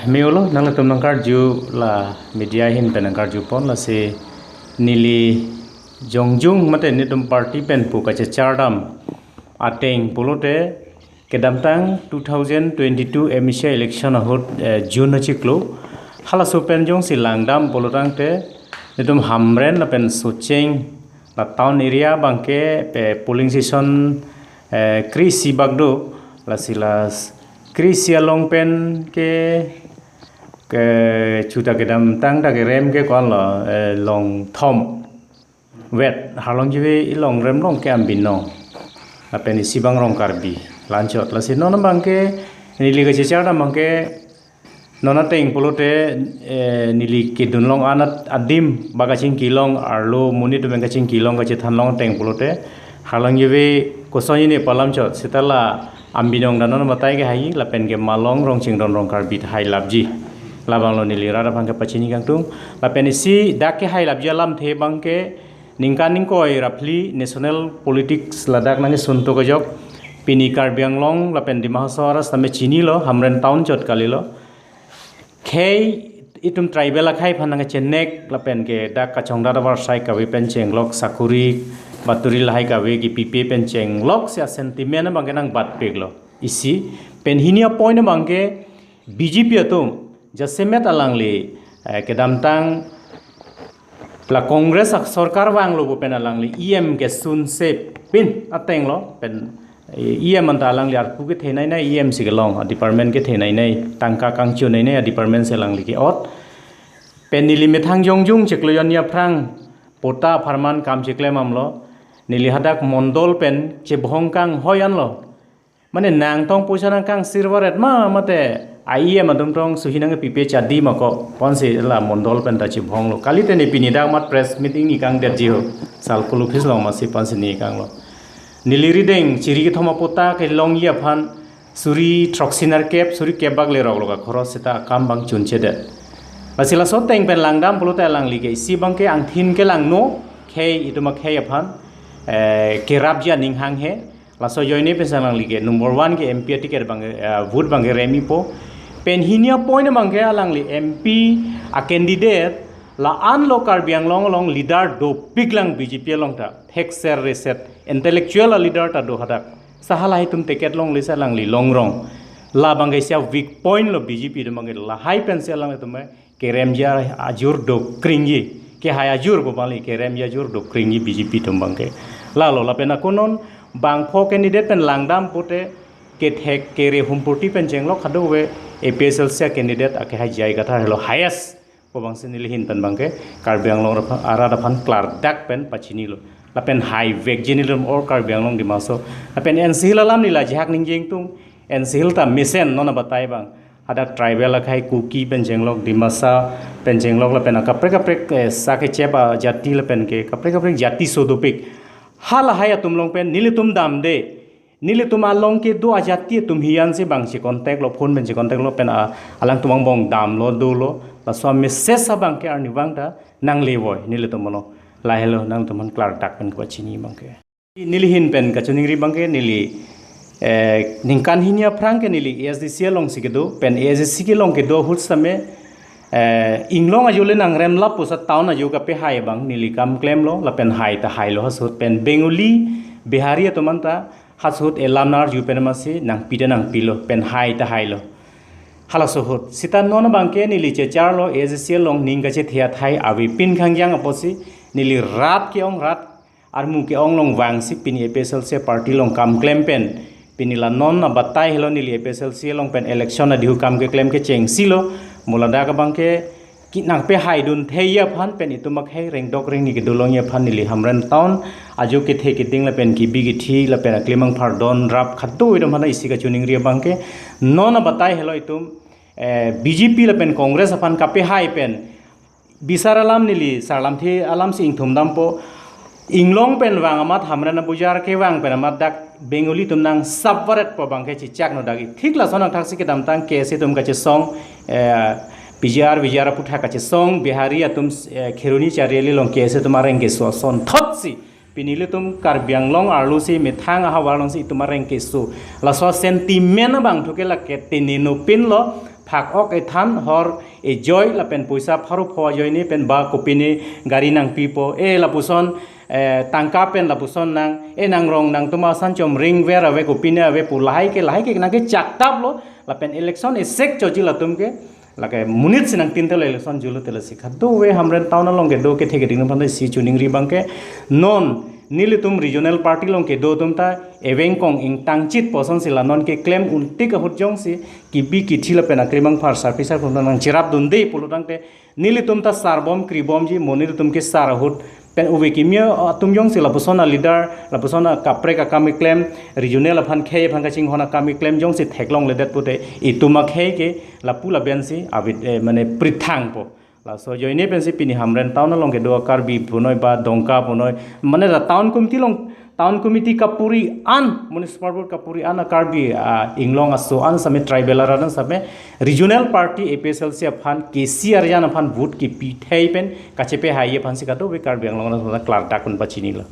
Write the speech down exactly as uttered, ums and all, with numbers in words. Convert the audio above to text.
Meulo, nanglitum nangkarju la media ahin pen nangkarju pon, lasi neli jongjung mate netum party pen pu kachechardam ateng pulote kedamtang two thousand twenty-two M A C election ahut, eh, June achiklo, halaso pen jongsi langdam pulotangte netum Hamren lapen Socheng la town area abangke pe polling station, eh, kre-isi bak do, lasi la kre-isi along pen ke, ke chuta kedamtang ta kerem ke ko-an lo, eh, long thom vet, Harlongjove along rem long ke Ambinong, lapen isi abang Rongkarbi, la-anchot. Lasi non abangke neli kachechardam abangke non ateng pulote, eh, neli kedun long anat adim ba kachingki long, arlo monit atum kachingki long, kachethan long ateng pulote Harlongjove koson ne pu alam chot, seta la Ambinong ta non batai kehai, lapen ke Malong, Rongchingdon, Rongkarbi ta hailapji. Labang lo neli rat aphan kepachini kangtung. Lapen isi dak kehailapji alamthe abangke ningkan ingkoi ra phli national politics ladak nangkesun tok ajok pini Karbi Anglong lapen Dima Hasao arat sitame chinilo, Hamren town chot kalilo. Khei itum tribal akhei aphan nangchenek lapen ke dak kachongdat avarsai kave pen chenglok, sakuri baturi lahai kave kipipe pen chenglok si a-sentiment abangke nangbatpiklo. Isi pen hini a-point abangke B J P atum jasemet alangli, eh, kedamtang la Congress asorkar vanglo pu pen alangli E M kesunse pin ateng lo pen, eh, E M anta alangli arpu kethenei nei, E M si kelong a-department kethenei nei, tangka kangchunei nei a-department si alangli ke-ot. Pen neli methang jongjung chiklo jon ni aphrang patta apharman kam chiklem damlo, neli hadak mondol pen chebhong kanghoi anlo. Mane nangtong poisa nangkangsir varet ma mate a-E M atum tong suhi nangpipe chadi ma ko, pu-ansi la mondol pen ta chebhonglo. Kalite ne pini dak mat press meeting ne kangdetji ho. Circle office along masi pu-ansi ne kanglo. Neli rideng chiri kethom apatta kelongji aphan suri throksi nerkep, suri kep bak lerok lo ka khoros seta akam abang chunchedet. Lasi laso ateng pen langdam pulote alangli ke isi abangke angthin kelangno, khei itum akhei aphan, eh, kerapji aning hanghe. Laso ajoine pen si alangli ke number one ke M P a-ticket abang, eh, vote abangke remipo. Pen hini a-point abangke alangli M P a-candidate la-an lo Karbi Anglong along leader dopik lang B J P along ta. Thekser reset intellectual a-leader ta do hadak. Seta lahai atum ticket longle si alangli longrong. Labangke isi a-weak point lo B J P atum abangke, lahai pen si alanglitum keremji ajur dokringji, kehai ajur pu abangli keremji ajur dokringji B J P atum abangke. Lalo lapen ako non bangpho candidate pen langdam pute kethek kere humpurti pen chenglok kadokave A P H L C candidate akehai J I Kathar helo highest pu abangsi neli ahin pen abangke Karbi Anglong arat aphan klardak pen pachinilo. Lapen haivekji nelitum all Karbi Anglong Dima Hasao. Lapen N C Hills alam neli ajahak ningje ingtung, N C Hills ta mesen non abatai abang. Hadak tribal akhei Kuki pen chenglok, Dimasa pen chenglok lapen akaprek kaprek, eh, sak kechep ajati lapen ke kaprek kaprek jati so dopik. Halahai atum along pen nelitum damde. Nelitum along kedo ajati atum hiyan si abang si contact lo, phone pen si contact lo pen a, alangtum angbong damlo dolo. Laso a-message abangke arnivang ta nanglevoi nelitum along. Lahelo nangtum aphan klardak pen kepachini abangke. Neli ahin pen kachiningri abangke neli, eh, ningkan hini aphrang ke neli A S D C alongsi kedo, pen A S D C kelong kedo ahut sitame, eh, inglong ajo le nangrem lapuson town ajo kapehai abang neli kam klemlo, lapen hai ta hailo halaso ahut pen Bengali, Bihari atum anta halaso ahut elam nangarju pen masi nangpi ta nangpilo, pen hai ta hailo. Halaso ahut. Seta non abangke neli checharlo A S D C along ning kachethe athai avepin khangjang apotsi neli rat ke-ong rat armu ke-ong along vangsi pini A P H L C party along kam klem pen. Pini la non abatai helo neli A P H L C along pen election adihu kam keklem kechengsi lo. Mo ladak abangke ke nangpehaidun thei aphan pen itum akhei rengdok rengni kedo longji aphan neli Hamren town ajo kethe keding lapen kebi kethe lapen aklimang phardon rap khado itum aphan isi kachiningri abangke non abatai helo itum, eh, B J P lapen Congress aphan kapehai pen bisar alam neli sarlamthe alamsi ingthum dampo. Inglong pen vang amat Hamren abujar kevang pen amat dak Bengali atum nangsap varet pu abangke chechakno dagi. Thik lason angthaksi kedamtang K S A atum kachesong, eh, P G R, V G R aputhak kachesong, Bihari atum, eh, Kheroni Chariali along K S A atum areng keso asonthotsi. Pini ilitum Karbi Anglong arlosi methang ahavar alongsi itum areng keso. Laso sentiment abang thu ke lake tini nopinlo, phak-ok ethan hor ejoi lapen poisa pharo pho ajoine pen ba kopine gari nangpipo, e lapuson, eh, tangka pen lapuson nang, e nangrong nangtum asan chom ringver ave, kopine ave pu lahai ke lahai ke nangkechaktaplo, lapen election esek choji latum ke, lake monit si nangtintelo, election julo telo si. Kadokave Hamren town along kedo kethe keding aphan si choningri abang ke, non nelitum regional party along kedo atum ta evengkong ingtangchit pu asonsi la non keklem untik ahut jongsi kibi kithi lapen akrimang phar sarpi sarpo nangcherapdunde pulo tangte, nelitum ta sarbom kribomji, mo nelitum ke sar ahut pen ove kimi atum jongsi lapuson aleader, lapuson akaprek akam keklem, regional aphan khei aphan kachinghon akam keklem jongsi theklongledet pute, itum akhei ke lapu labensi avid, eh, mane prithangpo. Laso ajoine pensi pini Hamren town along kedo a-Karbi punoi ba Dongka punoi, mane la town committee along, town committee kapuri an, municipal board kapuri an a-Karbi, ah, inglong aso an same, tribal arat an same, regional party A P H L C aphan, K C arjan aphan vote kipithei pen kachepehai aphansi kadokave Karbi Anglong arat klardak un pachinilo.